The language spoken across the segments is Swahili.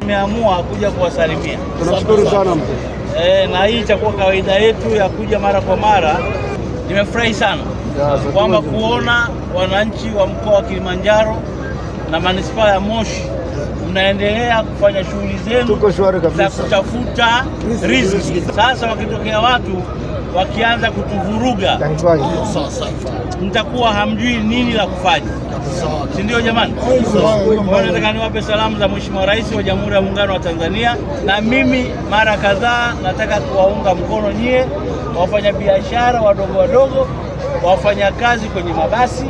Tumeamua kuja kuwasalimia. Tunashukuru sana mzee. Na hii itakuwa kawaida yetu ya kuja mara kwa mara. Nimefurahi sana kwamba kuona wananchi wa mkoa wa Kilimanjaro na manispaa ya Moshi mnaendelea kufanya shughuli zenu Tuko shwari za kabisa. Kutafuta riziki. Sasa wakitokea watu wakianza kutuvuruga, mtakuwa hamjui nini la kufanya, si ndio jamani? Kwa hiyo nataka niwape salamu za Mheshimiwa Rais wa Jamhuri ya Muungano wa Tanzania, na mimi mara kadhaa nataka kuwaunga mkono nyie wafanyabiashara wadogo wadogo, wafanyakazi kwenye mabasi,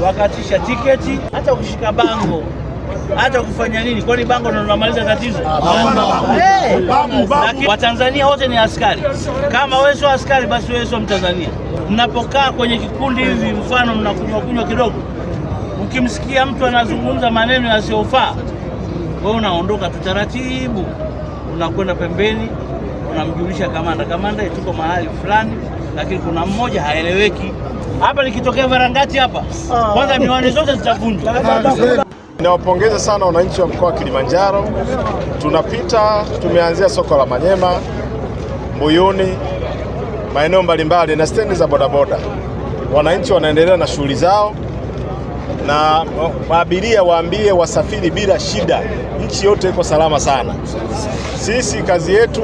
wakatisha tiketi, hata kushika bango, hata kufanya nini, kwani bango ndo linamaliza tatizo? Lakini Watanzania wote ni askari. Kama wewe sio askari, basi wewe sio Mtanzania. Mnapokaa kwenye kikundi hivi, mfano mnakunywa kunywa kidogo, ukimsikia mtu anazungumza maneno yasiyofaa, wewe unaondoka tu taratibu, unakwenda pembeni, unamjulisha kamanda, "Kamanda, tuko mahali fulani, lakini kuna mmoja haeleweki." Hapa nikitokea Varangati hapa, kwanza miwani zote zitavunjwa. Ninawapongeza sana wananchi wa mkoa wa Kilimanjaro. Tunapita, tumeanzia soko la Manyema, Mbuyuni, maeneo mbalimbali na stendi za bodaboda. Wananchi wanaendelea na shughuli zao na abiria waambie wasafiri bila shida. Nchi yote iko salama sana. Sisi kazi yetu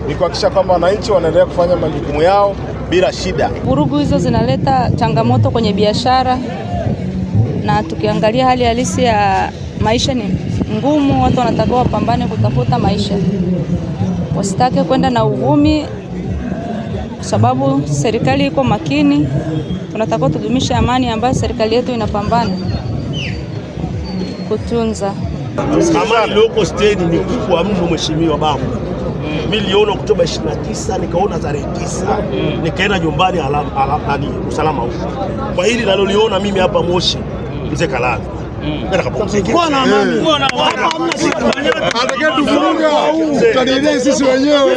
ni kuhakikisha kwamba wananchi wanaendelea kufanya majukumu yao bila shida. Vurugu hizo zinaleta changamoto kwenye biashara, na tukiangalia hali halisi ya maisha ni ngumu. Watu wanatakiwa wapambane kutafuta maisha, wasitake kwenda na uvumi, kwa sababu serikali iko makini. Tunatakiwa tudumishe amani ambayo serikali yetu inapambana kutunza. Amani iliyoko stendi ni kubwa mno, mheshimiwa babu. Mimi niliona Oktoba 29, nikaona tarehe 9, nikaenda nyumbani nani, usalama huko. Kwa hili naloliona mimi hapa Moshi, mzee Kalala. Nenda kapumzike. Kuwa na amani. Kuwa na amani. Atakayetuvuruga tutadili sisi wenyewe.